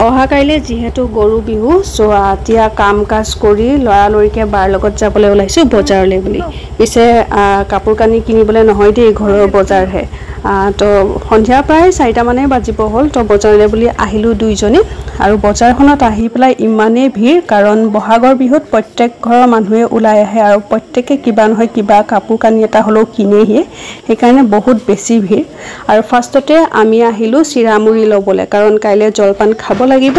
অহা কাইলৈ যিহেতু গৰু বিহু, চ' এতিয়া কাম কাজ কৰি লৰালৰিকৈ বাৰ লগত যাবলৈ ওলাইছোঁ বজাৰলৈ বুলি। পিছে কাপোৰ কানি কিনিবলৈ নহয় দেই, ঘৰৰ বজাৰহে। তো সন্ধিয়া প্ৰায় 4টামানেই বাজিব হ'ল, তো বজাৰলৈ বুলি আহিলোঁ দুইজনী। আৰু বজাৰখনত আহি পেলাই ইমানেই ভিৰ, কাৰণ বহাগৰ বিহুত প্ৰত্যেক ঘৰৰ মানুহে ওলাই আহে আৰু প্ৰত্যেকে কিবা নহয় কিবা কাপোৰ কানি এটা হ'লেও কিনেহিয়ে, সেইকাৰণে বহুত বেছি ভিৰ। আৰু ফাৰ্ষ্টতে আমি আহিলোঁ চিৰা মুড়ি ল'বলৈ, কাৰণ কাইলৈ জলপান খাব লাগিব।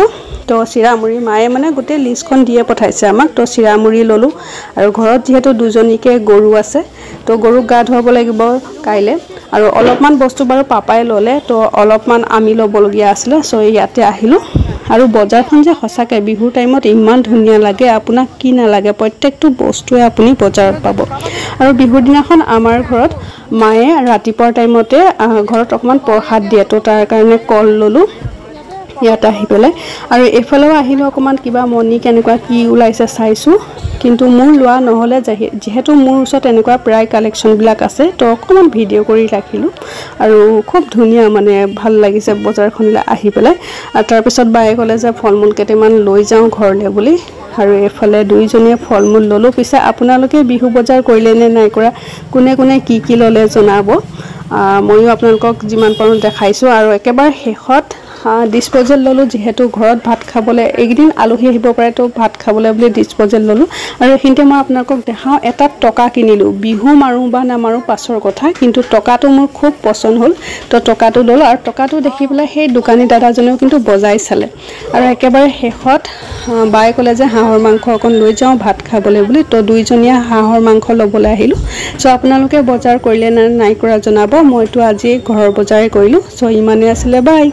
তো চিৰা মুড়ি মায়ে মানে গোটেই লিষ্টখন দিয়ে পঠাইছে আমাক, তো চিৰা মুড়ি ল'লোঁ। আৰু ঘৰত যিহেতু দুজনীকে গৰু আছে, তো গৰুক গা ধুৱাব লাগিব কাইলৈ। আৰু অলপমান বস্তু বাৰু পাপাই ল'লে, তো অলপমান আমি ল'বলগীয়া আছিলে, চ' ইয়াতে আহিলোঁ। আৰু বজাৰখন যে সঁচাকৈ বিহুৰ টাইমত ইমান ধুনীয়া লাগে, আপোনাক কি নালাগে, প্ৰত্যেকটো বস্তুৱে আপুনি বজাৰত পাব। আৰু বিহুৰ দিনাখন আমাৰ ঘৰত মায়ে ৰাতিপুৱাৰ টাইমতে ঘৰত অকণমান প্ৰসাদ দিয়ে, তো তাৰ কাৰণে কল ল'লোঁ ইয়াত আহি পেলাই। আৰু এইফালেও আহিলোঁ, অকণমান কিবা মণি কেনেকুৱা কি ওলাইছে চাইছোঁ, কিন্তু মোৰ লোৱা নহ'লে, যিহেতু মোৰ ওচৰত এনেকুৱা প্ৰায় কালেকশ্যনবিলাক আছে, তো অকণমান ভিডিঅ' কৰি ৰাখিলোঁ। আৰু খুব ধুনীয়া মানে ভাল লাগিছে বজাৰখনলৈ আহি পেলাই। আৰু তাৰপিছত বায়ে ক'লে যে ফল মূল কেইটামান লৈ যাওঁ ঘৰলৈ বুলি, আৰু এইফালে দুইজনীয়ে ফল মূল ল'লোঁ। পিছে আপোনালোকে বিহু বজাৰ কৰিলে নে নাই কৰা, কোনে কোনে কি কি ল'লে জনাব। ময়ো আপোনালোকক যিমান পাৰোঁ দেখাইছোঁ। আৰু একেবাৰে শেষত ডিছপ'জেল ল'লোঁ, যিহেতু ঘৰত ভাত খাবলৈ এইকেইদিন আলহী আহিব পাৰে, তো ভাত খাবলৈ বুলি ডিছপ'জেল ল'লোঁ। আৰু এইখিনিতে মই আপোনালোকক দেখাওঁ, এটা টকা কিনিলোঁ। বিহু মাৰোঁ বা নামাৰোঁ পাছৰ কথা, কিন্তু টকাটো মোৰ খুব পচন্দ হ'ল, তো টকাটো ল'লোঁ। আৰু টকাটো দেখি পেলাই সেই দোকানী দাদাজনেও কিন্তু বজাই চালে। আৰু একেবাৰে শেষত বায়ে ক'লে যে হাঁহৰ মাংস অকণ লৈ যাওঁ ভাত খাবলৈ বুলি, তো দুইজনীয়ে হাঁহৰ মাংস ল'বলৈ আহিলোঁ। চ' আপোনালোকে বজাৰ কৰিলে নে নাই কৰা জনাব। মইতো আজি ঘৰৰ বজাৰেই কৰিলোঁ। চ' ইমানেই আছিলে, বাই।